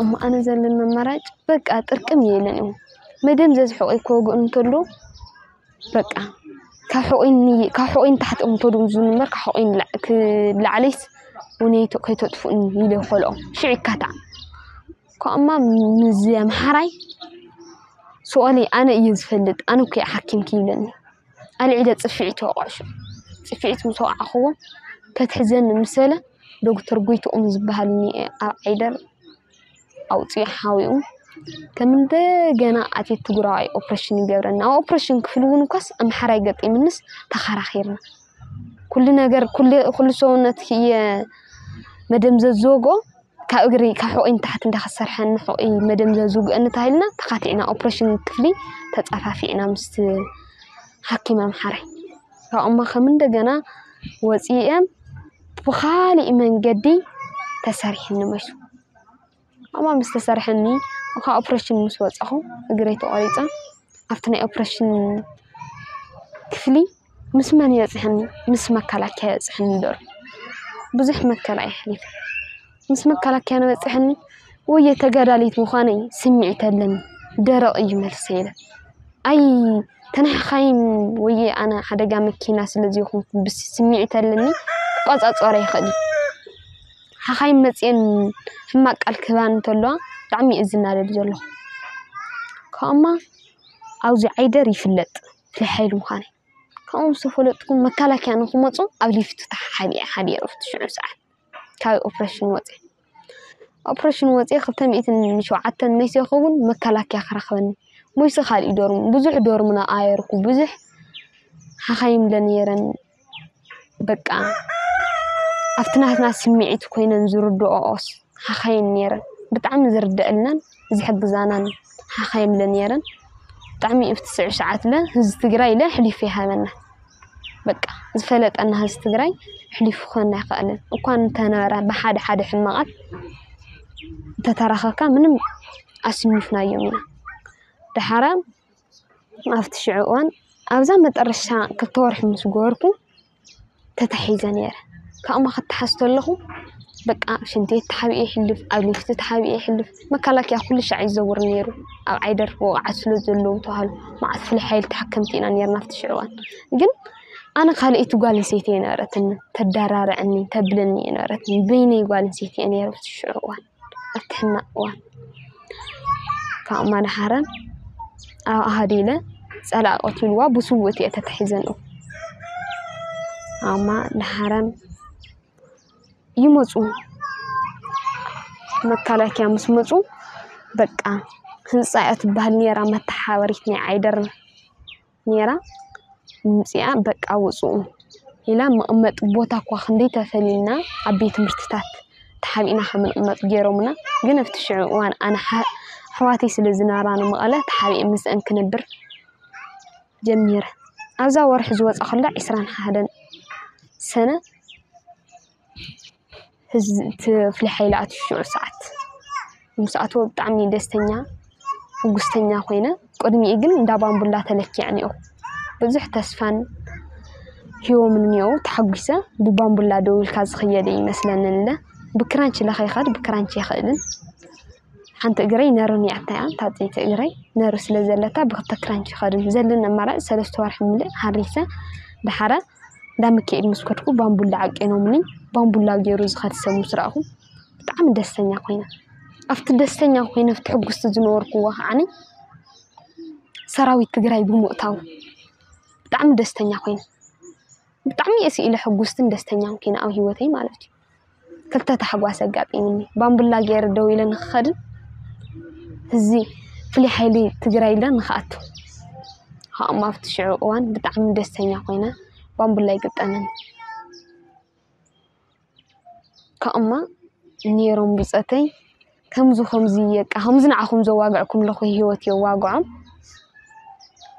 እሞ ኣነ ዘለኒ ኣማራጭ በቃ ጥርቅም የለን እዩ። መደምዘዝ ሕቆይ ክወግኡ እንተሎ በቃ ካብ ሕቆይ ካብ ሕቆይ ንታሕቲ እዮም ተደምዙ እምበር ካብ ሕቆይ ንላዕለይስ ውነይ ከይተጥፉእኒ ኢለ ይኸልኦም ሽዕ ይካታዕ። ከኦማ ምዝ ኣምሓራይ ሱቐለይ ኣነ እየ ዝፈልጥ ኣነ እኮ ሓኪምኪ ይብለኒ። ኣልዒለ ፅፍዒት ወቃዕሹ ፅፍዒት ምስ ወቃዕኽዎ ከትሕዘኒ ምሰለ ዶክተር ጎይትኦም ዝበሃል እኒአ ኣብ ዓይደር ኣውፅኡ ሓዊኡ ከም እንደገና ኣትየት ትግራዋይ ኦፕሬሽን ይገብረኒ። ኣብ ኦፕሬሽን ክፍል እውን እኳስ ኣምሓራይ ገጢምንስ ተኸራኺርና ኩሉ ነገር ኩሉ ሰውነት እየ መደምዘዝ ዝወግኦ ካብ እግሪ ካብ ሕቆይ ንታሕቲ እንዳኸሰርሐኒ ሕቆይ መደምዘዝ ዝውግአኒ ተባሂልና ተኻቲዕና ኦፕሬሽን ክፍሊ ተፃፋፊዕና ምስቲ ሓኪም ኣምሓራይ ካብኦማ ከም እንደገና ወፂኤ ብኻሊእ መንገዲ ተሰሪሕኒ መሹ ኣማ ምስ ተሰርሐኒ ካብ ኦፕሬሽን ምስ ወፃኹ እግረይ ተቆሪፀ ኣብቲ ናይ ኦፕሬሽን ክፍሊ ምስ መን ይበፅሐኒ ምስ መከላከያ ይበፅሐኒ ዶር ብዙሕ መከራ ይሕሊፍ ምስ መከላከያ ንበፅሐኒ ወየ ተጋዳሊት ምዃነይ ስምዒት ኣለኒ ደረቕ እዩ መልሰ ኢለ ኣይ ተናሕኻይን ወየ ኣነ ሓደጋ መኪና ስለ ዘይኮንኩ ብስ ስምዒት ኣለኒ ክቆፃፀሮ ይኽእል እዩ ሓኻይን መፅየን ሕማቅ ቃል ክህባ እንተለዋ ብጣዕሚ እየ ዝናደድ ዘለኹ ካብኡማ ኣብዚ ዓይደር ይፍለጥ ፍሉይ ሓይሊ ምዃነይ ካብኦም ዝተፈለጥኩም መከላከያ ንክመፁ ኣብ ሊፍት ተሓሓቢአ ሓዲረ ኣብቲ ሽዑ ሰዓት ካብ ኦፕሬሽን ወፅየ ኦፕሬሽን ወፅየ ክልተ ሚእትን ሸውዓተን መይሰ ይኸውን መከላከያ ክረኽበኒ ሞይሰ ካልእ ዶርም ብዙሕ ዶርም ናኣየርኩ ብዙሕ ሓኻይም ለነየረን በቃ ኣብቲ ናትና ስምዒት ኮይነን ዝርድኦኦስ ሓኻይም ነይረን ብጣዕሚ ዝርድአልናን ዝሕግዛናን ሓኻይም ለነየረን ብጣዕሚ እዩ ብትስዕ ሰዓት ለ ህዝቢ ትግራይ ለ ሕሊፉ ይሃበና በቃ ዝፈለጠና ህዝቢ ትግራይ ሕሊፉ ክኾን ኣይኽእልን እኳ እንተነበረ ብሓደ ሓደ ሕማቓት እንተተራኸብካ ምንም ኣስኒፍናዮም ኢና ደሓራ ኣብቲ ሽዑ እዋን ኣብዛ መጠረሻ ክልተ ወርሒ ምስ ገበርኩ ተታሒዘ ነይረ ካብኡ ክተሓዝ ከለኹ በቃ ሽንቲ ቤት ተሓቢኤ ይሕልፍ ኣብ ሊፍቲ ተሓቢኤ ይሕልፍ መከላከያ ኩሉ ሻዕ ይዘውር ነይሩ ኣብ ዓይደር ወቕዓት ስለ ዘለዉ ተባሃሉ መዓት ፍሉይ ሓይሊ ተሓከምቲ ኢና ነይርና ኣብቲ ሽዑ እዋን ግን ኣነ ካልኣይቲ ጓል ኣንስተይቲ የነበረትኒ ተዳራርዐኒ ተብለኒ የነበረትኒ በይነይ ጓል ኣንስተይቲ እየ ነይረ ኣብቲ ሽዑ እዋን ኣብቲ ሕማቕ እዋን ካብ ማዳሓረ ኣብ ኣሃዲለ ጸላእ ቀቲልዋ ብስውእቲ እየ ተታሒዘ ንኡ ኣማ ደሓረ ይመፁ መከላከያ ምስ መፁ በቃ ህንፃ እያ ትበሃል ነይራ መተሓባሪት ናይ ዓይደር ነይራ ምምፅኣ በቃ ውፅኡ ኢላ መቐመጢ ቦታ እኳ ክንደይ ተፈሊልና ኣብ ቤት ትምህርትታት ተሓቢእና ከም ንቕመጥ ገይሮምና ግን ኣብቲ ሽዑ እዋን ኣነ ኣሕዋተይ ስለ ዝነበራ ንመቐለ ተሓቢኤ ምስአን ክነብር ጀሚረ ኣብዛ ወርሒ ዝወፃ ከላ ዕስራን ሓደን ሰነ ህዝቢ እቲ ፍሉይ ሓይሊ ኣትዩ ሽዑ ሰዓት ምስ ኣተወ ብጣዕሚ ደስተኛ ሕጉስተኛ ኮይነ ቅድሚኡ ግን እንዳ ባምቡላ ተለኪዐ እኒኦ ብዙሕ ተስፋን ሂቦምን እኒኦ ተሓጒሰ ብባምቡላ ደው ኢልካ ዝኽየደ ይመስለንን እለ ብክራንች ለኸይኸድ ብክራንች የኽእልን ሓንቲ እግረይ ነሩ ኒኣታ እያ ታፀይቲ እግረይ ነሩ ስለ ዘለታ ብክልተ ክራንች ይኸድን ዘለኒ ኣማራጭ ሰለስተ ወርሒ ምልእ ሃሪሰ ደሓረ እንዳ ሚካኤል ምስ ከድኩ ባምቡላ ዓቂኖምኒ ባምቡላ ገይሩ ዝኸድ ሰብ ምስ ረኣኹ ብጣዕሚ ደስተኛ ኮይነ ኣብቲ ደስተኛ ኮይነ ኣብቲ ሕጉስቲ ዝነበርኩዎ ከዓኒ ሰራዊት ትግራይ ብምእታው ብጣዕሚ ደስተኛ ኮይነ ብጣዕሚ እየ ስኢለ ሕጉስትን ደስተኛን ኮይነ ኣብ ሂወተይ ማለት እዩ ክልተ ታሕጓስ ኣጋጢምኒ ባምቡላ ገይረ ደው ኢለ ንክኸድን እዚ ፍሉይ ሓይሊ ትግራይ ኢለ ንክኣቱ ከኣማ ኣብቲ ሽዑ እዋን ብጣዕሚ ደስተኛ ኮይነ ባምቡላ ይግጠመኒ ከኣማ ነይሮም ብፀተይ ከምዚ ከምዚ የቃ ከምዚ ንዓኹም ዘዋግዕኩም ኣለኹ ህይወት የዋግዖም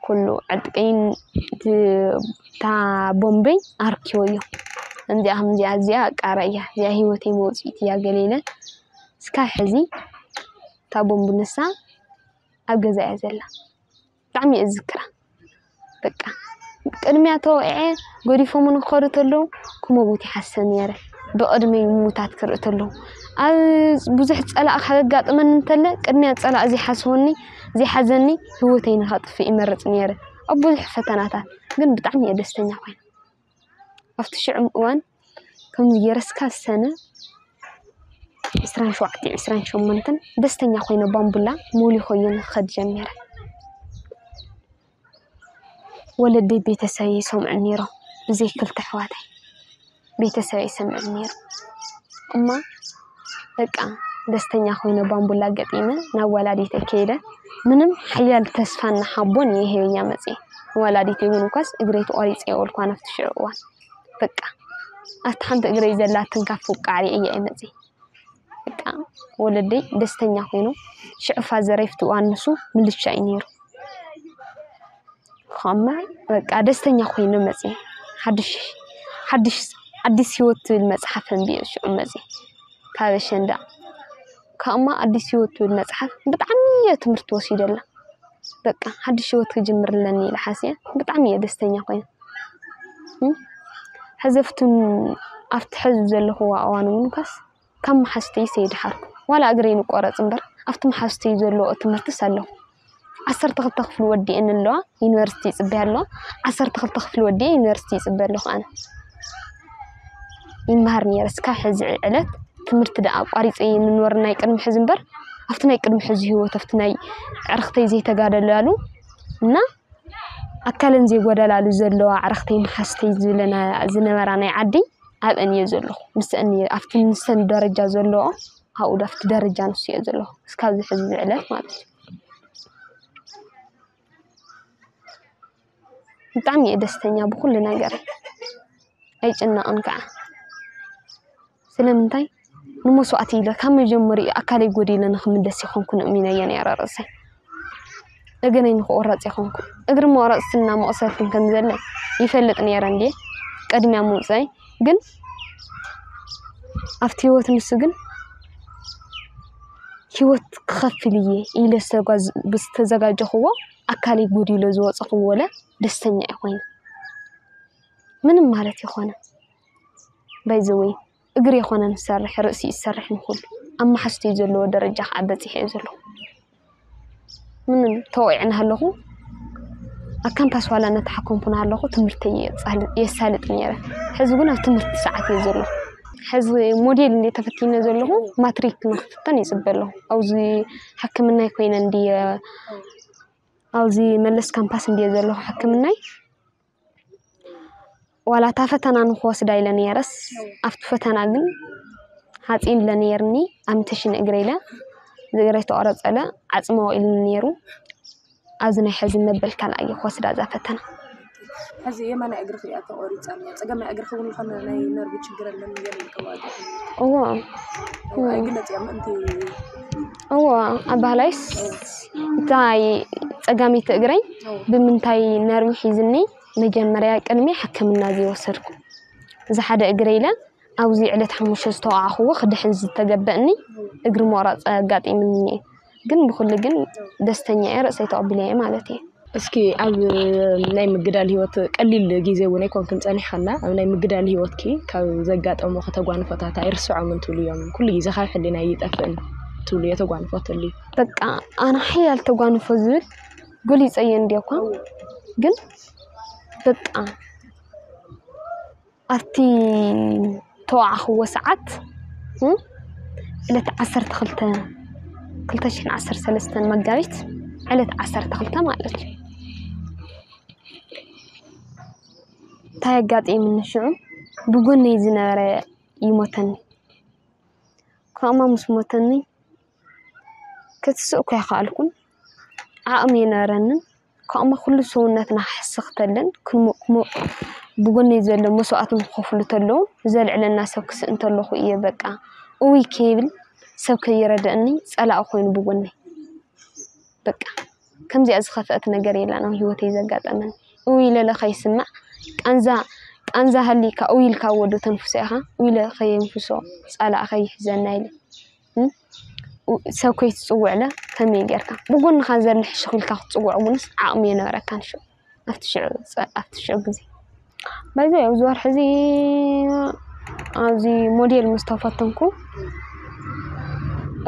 ኩሉ ዕጥቀይን እታ ቦምበይ ኣርኪወዮ ከምዚኣ ከምዚኣ እዚኣ ቃራ እያ እዚኣ ህይወተይ መውፅኢት እያ ገለ ኢለ እስካብ ሕዚ እታ ቦምብ ንሳ ኣብ ገዛ እያ ዘላ ብጣዕሚ እየ ዝዝክራ በቃ ቅድሚያ ተወቂዐ ገዲፎምኒ ክኸዱ ተለዉ ክመውት ይሓስብ ነይረ ብቕድመይ ምዉታት ክርኢ ተለዉ ኣብ ብዙሕ ጸላእ ካብ ኣጋጥመኒ እንተለ ቅድሚያ ጸላእ ዘይሓስወኒ ዘይሓዘኒ ህይወተይ ንኸጥፍእ ይመርጽ ነይረ። ኣብ ብዙሕ ፈተናታት ግን ብጣዕሚ እየ ደስተኛ ኮይነ። ኣብቲ ሽዑ እዋን ከምዚ ገይረ እስካብ ሰነ ዕስራን ሸውዓተን ዕስራን ሸሞንተን ደስተኛ ኮይነ ባምቡላ ሞሊኾዮ ንክኸድ ጀሚረ። ወለደይ ቤተሰበይ ይሰምዑ ነይሮም። ብዘይ ክልተ ኣሕዋተይ ቤተሰበይ ይሰምዑ ነይሩ። እማ በቃ ደስተኛ ኮይነ ባምቡላ ገጢመ ናብ ወላዲተይ ከይደ ምንም ሓያል ተስፋን ሓቦን እየ ሂበያ መፅየ። ንወላዲተይ እውን እኳስ እግረይ ተቆሪፀ የበልኳ ናብቲ ሽዑ እዋን። በቃ ኣብቲ ሓንቲ እግረይ ዘላ ትንካፍ ውቃዕሪ እየ መፅየ። በቃ ወለደይ ደስተኛ ኮይኖም ሽዑ ፋዘረይ ፍትዋ ንሱ ምልሻ እዩ ነይሩ። ከማ በቃ ደስተኛ ኮይነ መፅየ። ሓድሽ ሓድሽ ኣዲስ ህይወት ትብል መፅሓፍ ኣንቢበ ሽዑ መፅየ ካብ ኣሸንዳ። ከማ ኣዲስ ህይወት ትብል መፅሓፍ ብጣዕሚ እየ ትምህርቲ ወሲደላ። በቃ ሓድሽ ህይወት ክጅምር ኣለኒ ኢለ ሓስየ ብጣዕሚ እየ ደስተኛ ኮይነ። ሕዘፍቱን ኣብቲ ሕዚ ዘለኹዋ እዋን እውን ካስ ካብ መሓዝተይስ ኣይደሓርኩ። ዋላ እግረይ ንቆረፅ እምበር ኣብቲ መሓዝተይ ዘለዎ ትምህርትስ ኣለኹ። ዓሰርተ ክልተ ክፍሊ ወዲኤን ኣለዋ፣ ዩኒቨርሲቲ ይፅበያ ኣለዋ። ዓሰርተ ክልተ ክፍሊ ወዲኤ ዩኒቨርሲቲ ይፅበ ኣለኹ ኣነ። ይመሃር ነይረ እስካብ ሕዚ ዕለት ትምህርቲ ደኣ ኣቋሪፀ እየ ምንበር ናይ ቅድሚ ሕዚ እምበር ኣብቲ ናይ ቅድሚ ሕዚ ህይወት ኣብቲ ናይ ዕርክተይ ዘይተጋደላሉ እና ኣካለን ዘይጎደላሉ ዘለዋ ኣዕርኽተይ መሓዝተይ ዝብለና ዝነበራ ናይ ዓዲ ኣብአን እየ ዘለኹ። ምስአን እየ ኣብቲ ንሰን ደረጃ ዘለዎ ኣብኡ ኣብቲ ደረጃ ንሱ እየ ዘለኹ እስካብዚ ሕዚ ዝዕለት ማለት እዩ። ብጣዕሚ እየ ደስተኛ ብኩሉ ነገር ኣይጭነቕን ከዓ። ስለምንታይ ንመስዋእቲ ኢለ ካብ መጀመሪኡ ኣካለይ ጎዲለ ንክምለስ ይኾንኩ ንእሚነዮ ነይረ ርእሰይ። እግረይ ንክቑረፅ ይኾንኩ። እግሪ መቑረፅትና መቑሰልትን ከም ዘለ ይፈልጥ ነይረ እንድየ ቅድሚያ ምውፀይ ግን ኣብቲ ህይወት ንሱ ግን ህይወት ክኸፍል እየ ኢለ ዝተጓዝ- ዝተዘጋጀኽዎ ኣካለይ ጎዲሎ ዝወፀኽዎ ወለ ደስተኛ እየ ኮይነ ምንም ማለት ይኾነ ባይዘወይ እግሪ የኾነን ዝሰርሕ ርእሲ ዝሰርሕ ንኩሉ ኣብ መሓዝተይ ዘለዎ ደረጃ ከዓ በፂሐ እየ ዘለኹ። ምንም ተወቂዐ እናሃለኹ ኣብ ካምፓስ ዋላ እናተሓከምኩ እናሃለኹ ትምህርተይ የሳልጥ ነይረ። ሕዚ እውን ኣብ ትምህርቲ ሰዓት እየ ዘለኹ። ሕዚ ሞዴል እንደ ተፈቲነ ዘለኹ ማትሪክ ንክፍተን ይፅበ ኣለኹ። ኣብዚ ሕክምናይ ኮይነ እንድየ ኣብዚ መለስ ካምፓስ እንድየ ዘለኹ ሕክምናይ ዋላ እታ ፈተና ንክወስዳ ኢለ ነይረስ ኣብቲ ፈተና ግን ሃፂንለ ነይርኒ ኣምተሽን እግረ ኢለ ዝእግረ ተቆረፀለ ዓፅመ ወኢሉ ነይሩ። ኣብዚ ናይ ሕዚ መበል ካልኣይ ክወስዳ እዛ ፈተና። ሕዚ የማናይ እግርኺ እያ ተቆሪፃ እኒኣ። ፀገማይ እግርኺ እውን ዝኾነ ናይ ነርቭ ችግር ኣለን ገለ ኢልክዋ ኣለኺ። እዎ ኣይግለፅ እያ ምእንቲ እዎ ኣባህላይስ እንታይ ፀጋሚት እግረይ ብምንታይ ነርቭ ሒዝኒ መጀመርያ ቅድሚ ሕክምና ዘይወሰድኩ እዚ ሓደ እግረ ኢለ ኣብዚ ዕለት ሓሙሽተ ዝተወዓኽዎ ክድሕን ዝተገበእኒ እግሪ መቑረፂ ኣጋጢምኒ እኒአ። ግን ብኹሉ ግን ደስተኛ እየ፣ ርእሰይ ተቐቢለዮ ማለት እየ። እስኪ ኣብ ናይ ምግዳል ህይወት ቀሊል ግዜ እውን ኣይኮንክን ፀኒሕኻና። ኣብ ናይ ምግዳል ህይወትኪ ካብ ዘጋጠሙኺ ተጓንፎታት ኣይርስዖምን ትብልዮም? ኩሉ ግዜ ካብ ሕሊናይ ይጠፍእን ትብልዮ ተጓንፎ ተልዩ? በቃ ኣነ ሓያል ተጓንፎ ዝብል ገሊፀዮ እንድየ እኳ ግን በቃ ኣብቲ ተወዓኽዎ ሰዓት ዕለት ዓሰርተ ክልተ ክልተ ሽሕን ዓሰርተ ሰለስተን መጋቢት ዕለት ዓሰርተ ክልተ ማለት እዩ። እንታይ ኣጋጢሙኒ ሽዑ ብጎነይ ዝነበረ ይሞተኒ። ከምኡ ምስ ሞተኒ ክትስእ እኳ ኣይከኣልኩን፣ ዓቕሚ ኣይነበረንን። ከምኡ ኩሉ ሰውነትና ክሕስኽ ተለን ብጎነይ ዘሎ መስዋእቲ ንክኸፍሉ ተለዉ ዘልዕለና ሰብ ክስእ እንተለኹ እየ በቃ እውይ ከይብል ሰብ ከይረድእኒ ጸላኢ ኮይኑ ብጎነይ በቃ ከምዚኣ ዝኸፍአት ነገር የላን ኣብ ህይወተይ ዘጋጠመኒ። እው ኢለለ ከይስማዕ ቃንዛ ቃንዛ ሃሊካ እው ኢልካ ወዶ ተንፍሶ ኢኻ እው ኢለ ከየንፍሶ ጸላኢ ከይሕዘና ኢለ ሰብ ከይትጽውዕለ ከመይ ጌርካ ብጎንኻ ዘለ ሕሽኽ ኢልካ ክትጽውዖ እውንስ ዓቕሚ የነበረካን ሽዑ ኣብቲ ሽዑ ግዜ ባይዘ ኣብዚ ወርሒ እዚ ኣብዚ ሞዴል ምስ ተፈተንኩ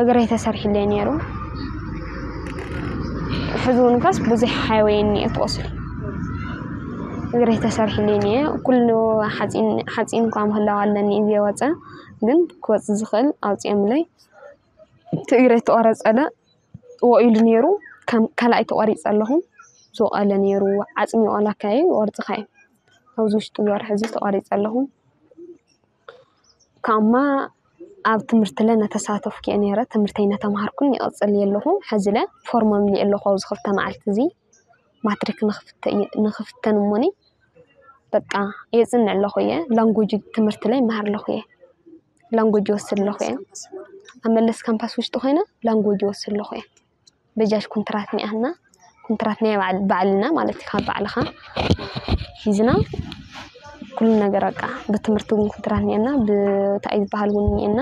እግረይ ተሰሪሕለይ ነይሩ። ሕዚ እውን ካስ ብዙሕ ሓወየኒ እየ ተቆሲሉ። እግረይ ተሰሪሕለይ እየ። ኩሉ ሓፂን ሓፂን እኳ ምህላው ኣለኒ እየ ወፀ፣ ግን ክወፅ ዝኽእል ኣውፅኦምለይ። እቲ እግረይ ተቆረፀለ ወኢሉ ነይሩ። ከም ካልኣይ ተቆሪፀ ኣለኹ። ዝወቀለ ነይሩ። ዓፅሚ ወላካይ ወርፅኻይ ኣብዚ ውሽጢ ወርሒ እዚ ተቆሪፀ ኣለኹ። ካማ ኣብ ትምህርቲ ለ እናተሳተፍኩ እየ ነይረ። ትምህርተይ እናተምሃርኩን ይቕፅል እየ ኣለኹ። ሕዚ ለ ፎርም ኣምሊእ ኣለኹ። ኣብዚ ክልተ መዓልቲ እዚ ማትሪክ ንኽፍተ- ንኽፍተን እሞኒ በቃ የፅንዕ ኣለኹ እየ። ላንጉጅ ትምህርቲ ለ ይመሃር ኣለኹ እየ። ላንጉጅ ይወስድ ኣለኹ እየ። ኣብ መለስ ካምፓስ ውሽጢ ኮይነ ላንጉጅ ይወስድ ኣለኹ እየ። በጃጅ ኮንትራት ኒኣና። ኮንትራት ናይ ባዕል- ባዕልና ማለት እዩ፣ ካብ ባዕልኻ ሒዝና ኩሉ ነገር በቃ። ብትምህርቲ እውን ኮንትራት ኒአና፣ ብታይ ዝበሃል እውን ኒአና።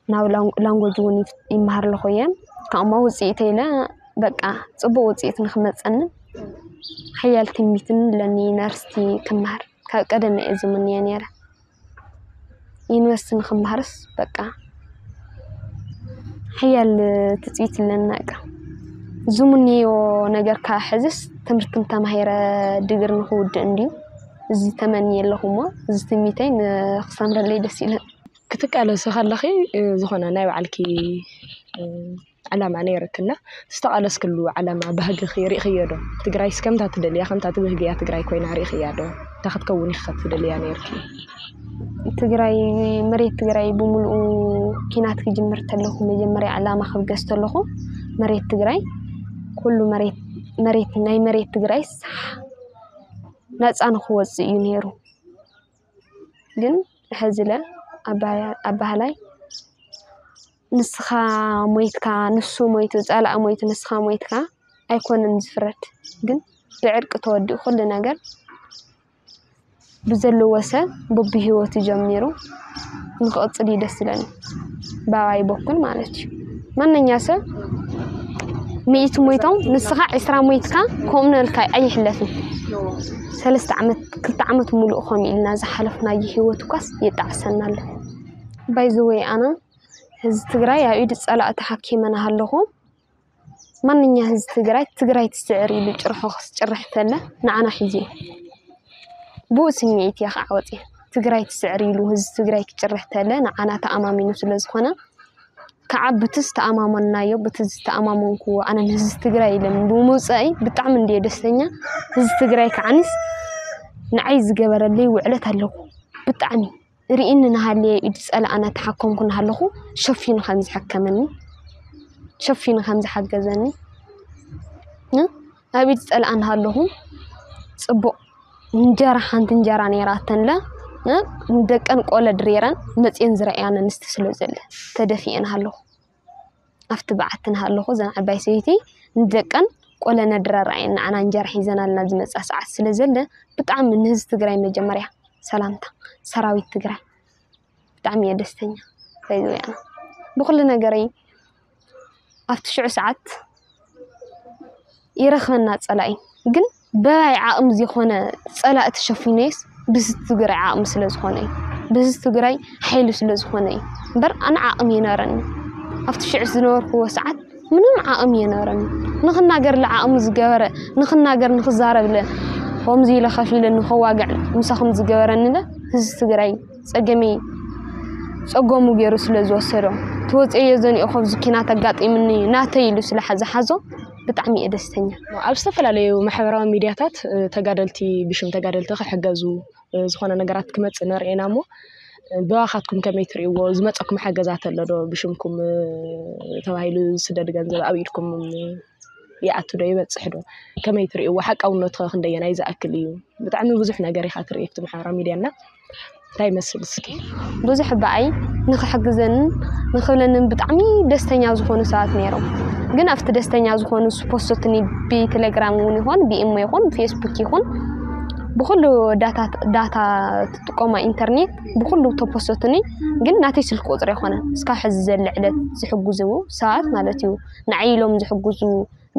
ናብ ላንጎጅ እውን ይፍ- ይመሃር ኣለኹ እየ። ካብማ ውፅኢት ኢለ በቃ ፅቡቅ ውፅኢት ንክመፀኒ ሓያል ትምኒትን ኣለኒ። ነርስቲ ክመሃር ካብ ቀደም እየ ዝምንዮ ነይረ። ዩኒቨርሲቲ ንክመሃርስ በቃ ሓያል ትፅቢት ኣለኒ። በቃ ዝምንዮ ነገር ካብ ሕዝስ ትምህርትን ተማሂረ ድግሪ ንክውድእ እንድዩ። እዚ ተመንየ ኣለኹ እሞ እዚ ትምኒተይ ንክሰምረለይ ደስ ኢለን። ክትቃለሲ ከለኺ፣ እ፣ ዝኾነ ናይ ባዕልኪ፣ እ፣ ዕላማ ነይርክና? ዝተቓለስክሉ ዕላማ ባህግኺ ርኢኽዮ ዶ? ትግራይስ ከምታ ትደልያ፣ ከምታ ትብህግያ ትግራይ ኮይና ርኢኽያ ዶ? እንታይ ክትከውን ኢኺ ትደልያ ነይርኪ? ትግራይ፣ መሬት ትግራይ ብምሉኡ ኪናት ክጅምር ተለኹ፣ መጀመርያ ዕላማ ክብገስ ተለኹ፣ መሬት ትግራይ፣ ኩሉ መሬት፣ መሬት፣ ናይ መሬት ትግራይስ ናፃ ንክወፅእ እዩ ነይሩ። ግን ሕዚ ለ ኣባያ- ኣባህላይ ንስኻ ሞይትካ፣ ንሱ ሞይቱ፣ ጸላእ ሞይቱ፣ ንስኻ ሞይትካ ኣይኮነን ዝፍረድ። ግን ብዕርቂ ተወዲኡ ኩሉ ነገር ብዘለዎ ሰብ በብህይወቱ ጀሚሩ ንክቕጽል እዩ ደስ ዝለኒ። ባባይ በኩል ማለት እዩ። ማንኛ ሰብ ሚእቲ ሞይቶም ንስኻ ዕስራ ሞይትካ ከምኡ ነልካ ኣይሕለፍን። ሰለስተ ዓመት ክልተ ዓመት ሙሉእ ከምኡ ኢልና ዝሓለፍናዮ ህይወት እኳስ የጣዕሰና ኣሎ። ባይዘወይ ኣነ ህዝቢ ትግራይ ኣብ ኢድ ጸላእ ተሓኪመ ናሃለኹ። ማንኛ ህዝቢ ትግራይ ትግራይ ትስዕር ኢሉ ጭርሖ ክስጭርሕ ተለ ንዓና ሒዙ እዩ። ብኡ ስምዒት እየ ከዓ ወፅየ። ትግራይ ትስዕር ኢሉ ህዝቢ ትግራይ ክጭርሕ ተለ ንዓና ተኣማሚኑ ስለ ዝኾነ ከዓ ብቲ ዝተኣማመንናዮ፣ ብቲ ዝተኣማመንክዎ ኣነ ንህዝቢ ትግራይ ኢለ ብምውፀአይ ብጣዕሚ እንድየ ደስተኛ። ህዝቢ ትግራይ ከዓንስ ንዓይ ዝገበረለይ ውዕለት ኣለዎ። ብጣዕሚ ርኢኒ ናሃለየ ኢዱ ፀላእ ኣነ ተሓከምኩ ናሃለኹ ሸፊኑ ከም ዝሓከመኒ፣ ሸፊኑ ከም ዝሓገዘኒ፣ እ? ኣብ ኢድ ፀላእ ናሃለኹ ፅቡቕ እንጀራ፣ ሓንቲ እንጀራ ነይራተንለ፣ እ? ንደቀን ቆለ ድሬረን መፅየን ዝረእያን ኣንስቲ ስለ ዘለ ተደፊኤ ናሃለኹ። ኣብቲ በዓቲ ናሃለኹ እዘን ዓባይ ሰበይቲ ንደቀን ቆለ ነድረራ እየን ንዓና እንጀራ ሒዘናልና ዝመፃ ሰዓት ስለ ዘለ ብጣዕሚ ንህዝቢ ትግራይ መጀመርያ ሰላምታ። ሰራዊት ትግራይ ብጣዕሚ እየ ደስተኛ። ባይዘወይ ኣነ ብኩሉ ነገረይ ኣብቲ ሽዑ ሰዓት ይረኽበና ጸላኢ፣ ግን በባይ ዓቕሚ ዝኾነ ጸላኢ ተሸፊነየስ ብህዝቢ ትግራይ ዓቕሚ ስለ ዝኾነ እዩ። ብህዝቢ ትግራይ ሓይሊ ስለ ዝኾነ እዩ። እምበር ኣነ ዓቕሚ ይነበረኒ። ኣብቲ ሽዑ ዝነበርክዎ ሰዓት ምንም ዓቕሚ የነበረኒ። ንኽናገር ዓቕሚ ዝገበረ፣ ንኽናገር ንኽዛረብ ለ፣ ከምዚ ኢለ ከፊለ ንኸዋግዕ ምሳኹም ዝገበረኒ ለ ህዝቢ ትግራይ ጸገመይ ጸገሙ ገይሩ ስለ ዝወሰዶ፣ ተወፅኤዮ ዘኒኦ ካብዚ ኪናት ኣጋጢምኒ ናተይ ኢሉ ስለ ዝሓዞ ብጣዕሚ እየ ደስተኛ። ኣብ ዝተፈላለዩ ማሕበራዊ ሚድያታት፣ እ፣ ተጋደልቲ ብሽም ተጋደልቲ ክሕገዙ፣ እ፣ ዝኾነ ነገራት ክመፅእ ንርኢ ኢና እሞ፣ እ፣ ብባኻትኩም ከመይ ትርእይዎ? ዝመፀኩም ሓገዛት ኣሎ ዶ? ብሽምኩም፣ እ፣ ተባሂሉ ዝስደድ ገንዘብ ኣብ ኢድኩም፣ እ፣ ይኣቱ ዶ? ይበፅሕ ዶ? ከመይ ትርእይዎ? ሓቃውነቱ ኸ ክንደየናይ ዝኣክል እዩ? ብጣዕሚ ብዙሕ ነገር ኢኻ ትርኢ ኣብቲ ማሕበራዊ ሚድያ እና እንታይ ይመስል እስኪ? ብዙሕ በኣይ ንኽሕግዘንን ንኽብለንን ብጣዕሚ ደስተኛ ዝኾኑ ሰባት ነይሮም። ግን ኣብቲ ደስተኛ ዝኾኑ ዝፖስቱኒ ብቴሌግራም እውን ይኹን ብኢሞ ይኹን ብፌስቡክ ይኹን ብኩሉ ዳታ ዳታ ትጥቀማ ኢንተርኔት ብኩሉ ተፖስቱኒ። ግን ናተይ ስልኪ ቁፅሪ ኣይኮነን እስካብ ሕዚ ዘለ ዕለት ዝሕግዙ ሰባት ማለት እዩ። ንዓይ ኢሎም ዝሕግዙ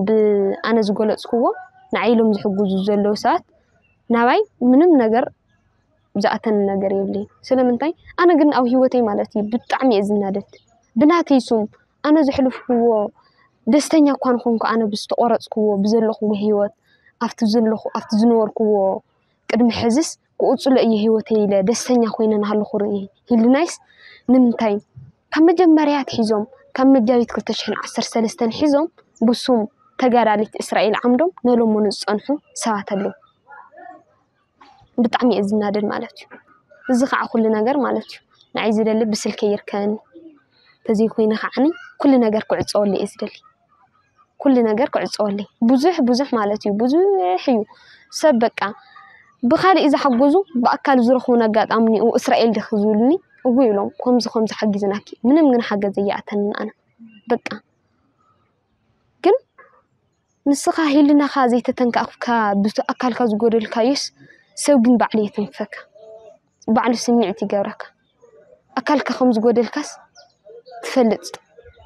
ብኣነ ዝገለፅክዎ ንዓይ ኢሎም ዝሕግዙ ዘለዉ ሰባት ናባይ ምንም ነገር ዝኣተኒ ነገር የብለይን። ስለምንታይ ኣነ ግን ኣብ ህይወተይ ማለት እዩ ብጣዕሚ እየ ዝናደድ። ብናተይ ስም ኣነ ዘሕለፍክዎ ደስተኛ እኳ ንኾንኩ ኣነ ብዝተቆረፅክዎ ብዘለኽዎ ህይወት ኣብቲ ዘለኹ ኣብቲ ዝነበርክዎ ቅድሚ ሕዝስ ክቕፅሎ እየ ህይወተይ ኢለ ደስተኛ ኮይነ ናሃለኹ ርኢ ህልናይስ ንምንታይ ካብ መጀመርያ ኣትሒዞም ካብ መጋቢት ክልተ ሽሕን ዓሰርተ ሰለስተን ሒዞም ብሱም ተጋዳሊት እስራኤል ዓምዶም ነሎሞኑ ዝፀንሑ ሰባት ኣለዉ። ብጣዕሚ እየ ዝናደድ ማለት እዩ። እዚ ከዓ ኩሉ ነገር ማለት እዩ ንዓይ ዝደሊ ብስልከይ ይርከበኒ ተዘይኮይነ ከዓኒ ኩሉ ነገር ክዕፀወሉ እየ ዝደሊ። ኩሉ ነገር ክዕፀወለይ ብዙሕ ብዙሕ ማለት እዩ ብዙሕ እዩ ሰብ በቃ ብካሊእ ዝሓገዙ ብኣካል ዝረኽቡን ኣጋጣሚ ኒኡ እስራኤል ድኺ ዝብሉኒ እወ ኢሎም ከምዚ ከምዚ ሓጊዝናኪ ምንም ግን ሓገዝ ኣይኣተንን ኣነ በቃ ግን ንስኻ ህልናኻ ዘይተተንካእካ ብቲ ኣካልካ ዝጎደልካዮስ ሰብ ግን ባዕሉ የትንክፈካ ባዕሉ ስምዒት ይገብረካ ኣካልካ ከም ዝጎደልካስ ትፈልጥ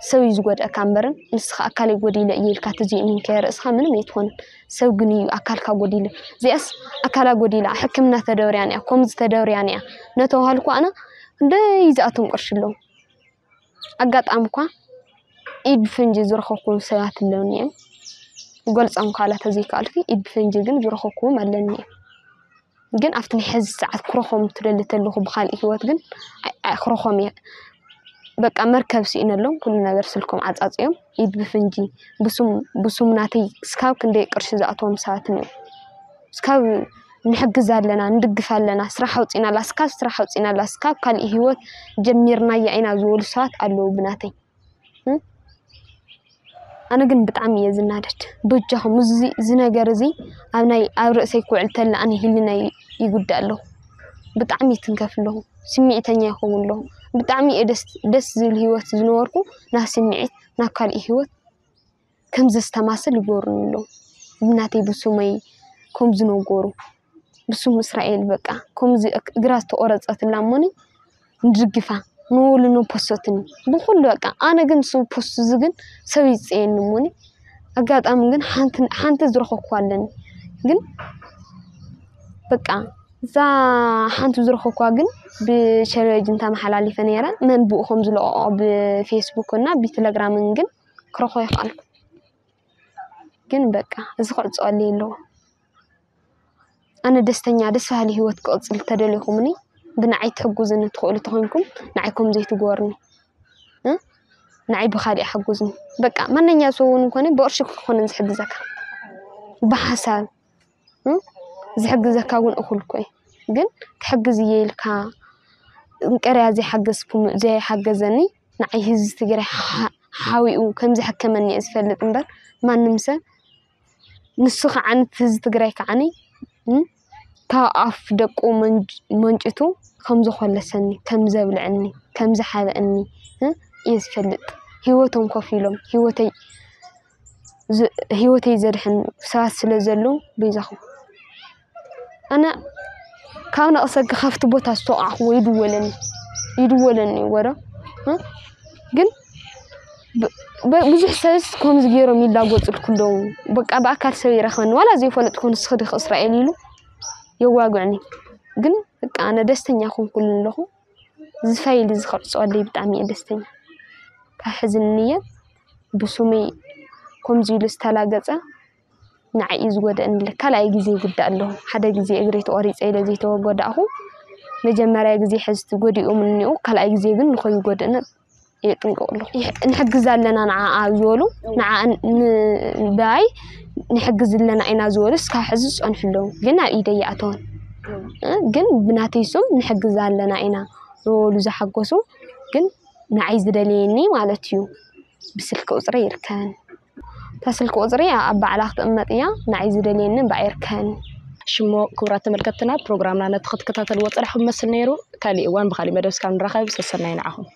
ሰብ እዩ ዝጎድአካ እምበርን ንስኻ ኣካለይ ጎዲለ እየ ኢልካ ተዘይእሚንካዮ ርእስኻ ምንም ኣይትኾንን ሰብ ግን እዩ ኣካልካ ጎዲሉ እዚኣስ ኣካላ ጎዲላ ሕክምና ተደብርያ እያ ከምዚ ተደብርያ እያ ነተባሃልኩ ኣነ ክንደይ ዝኣቶም ቅርሺ ኣለዉ ኣጋጣሚ እኳ ኢድ ብፍንጂ ዝረኸብኩም ሰባት ኣለውኒ እዮም ገልፆም ካላ ተዘይከኣልኩ ኢድ ብፍንጂ ግን ዝረኸብኩም ኣለኒ እዮም ግን ኣብቲ ናይ ሕዚ ሰዓት ክረኾም ትደሊ ተለኹ ብካልእ ህይወት ግን ክረኾም እየ በቃ መርከብ ስኢነሎም ኩሉ ነገር ስልኮም ዓፃፅዮም ኢድ ብፍንጂ ብሱም ናተይ ስካብ ክንደይ ቅርሺ ዝኣተዎም ሰባትን እዮም ስካብ ንሕግዝ ኣለና ንድግፍ ኣለና ስራሕ ኣውፂናላ ስካብ ስራሕ ኣውፂናላ ስካብ ካሊእ ህይወት ጀሚርናያ ኢና ዝበሉ ሰባት ኣለዉ ብናተይ ኣነ ግን ብጣዕሚ እየ ዝናደድ በጃኹም እዚ ነገር እዚ ኣብ ናይ ኣብ ርእሰይ ክውዕል ተላ ኣነ ህልናይ ይጉዳእ ኣለኹ ብጣዕሚ ይትንከፍ ኣለኹ ስምዒተኛ ይኸውን ኣለኹ ብጣዕሚ እየ ደስ ዝብል ህይወት ዝነበርኩ ናብ ስምዒት ናብ ካልእ ህይወት ከም ዘስተማስል ይገብሩኒ ኣለዉ ብናተይ ብስመይ ከም ዝነገሩ ብስም እስራኤል በቃ ከምዚ እግራ ዝተቆረፀትላ እሞኒ ንድግፋ ንወሉ ንፖሰትኒ ብኩሉ በቃ ኣነ ግን ሱ ፖስት እዚ ግን ሰብ ይፅየኒ እሞኒ ኣጋጣሚ ግን ሓንቲ ዝረኸብኩዋ ኣለኒ ግን በቃ እዛ ሓንቲ ዝረኸብኩዋ ግን ብሸረጅ እንተመሓላሊፈ ነይረ መን ብኡ ከም ዝለቀቆ ብፌስቡክ እና ብቴሌግራምን ግን ክረኽቦ ይኽኣልኩ ግን በቃ እዚ ክዕፀወለይ ኣለዎ ኣነ ደስተኛ ደስ በሃሊ ህይወት ክቕፅል ተደሊኹምኒ ብንዓይ ትሕጉዝኒ ትኽእሉ ተኾይንኩም ንዓይ ከም ዘይትጎርኒ ንዓይ ብካሊእ ሓጉዝኒ በቃ ማንኛ ሰው እውን ኮነ ብቅርሺ ክኾነ ዝሕግዘካ ብሓሳብ ዝሕግዘካ እውን እኹል ኮይ ግን ክሕግዝ እየ ኢልካ እንቀርያ ዘይሓገዝኩም ዘይሓገዘኒ ንዓይ ህዝቢ ትግራይ ሓዊኡ ከም ዘሕከመኒ እየ ዝፈልጥ እምበር ማንም ሰብ ንሱ ከዓ ነቲ ህዝቢ ትግራይ ከዓ ካብ ኣፍ ደቁ መንጭቱ ከም ዘኮለሰኒ ከም ዘብልዐኒ ከም ዝሓበአኒ እየ ዝፈልጥ ህይወቶም ኮፍ ኢሎም ህይወተይ ህይወተይ ዘድሕን ሰባት ስለ ዘለዉ በይዛኹም ኣነ ካብ ነቕሰ ካብቲ ቦታ ዝተወቃዕክዎ ይድወለኒ ይድወለኒ ወረ ግን ብዙሕ ሰብስ ከምዚ ገይሮም ይላጎፅልኩ ኣለዉ በቃ ብኣካል ሰብ ይረኽበኒ ዋላ ዘይፈለጥኩ ንስኺ ዲኺ እስራኤል ኢሉ የዋግዕኒ ግን በቃ ኣነ ደስተኛ ኮንኩሉ ኣለኹ እዚ ፋይል እዚ ክዕፀወለይ ብጣዕሚ እየ ደስተኛ ካብ ሕዝኒ እየ ብሱመይ ከምዚ ኢሉ ዝተላገፀ ንዓይ እዩ ዝጎደእኒ ካልኣይ ግዜ ይጉዳእ ኣለኹ ሓደ ግዜ እግረይ ተቆሪፀ ኢለ ዘይተጎዳእኹ መጀመርያ ግዜ ሕዝቲ ጎዲኦም እኒኡ ካልኣይ ግዜ ግን ንኸይጎድእኒ የጥንቅቕ ኣለኹ ንሕግዝ ኣለና ንዓኣ ዝበሉ ንዓኣ ብኣይ ንሕግዝ ኣለና ኢና ዝበሉ እስካብ ሕዚ ዝፀንሑ ኣለዉ ግን ኣብ ኢደይ ይኣተወን ግን ብናተይ ስም ንሕግዝ ኣለና ኢና ዝበሉ ዝሓጎሱ ግን ንዓይ ዝደለየኒ ማለት እዩ ብስልኪ ቁፅሪ ይርከበን እታ ስልኪ ቁፅሪ ኣብ ባዕላ ክትቕመጥ እያ ንዓይ ዝደልየኒ እምበኣር ይርከበኒ። ሽሞ ክቡራት ተመልከትትና ፕሮግራምና ነቲ ክትከታተልዎ ዝፀናሕኩም ዝመስል ነይሩ። ካሊእ እዋን ብካሊእ መደብ እስካብ ንራኸብ ሰሰናዩ ንዓኹም።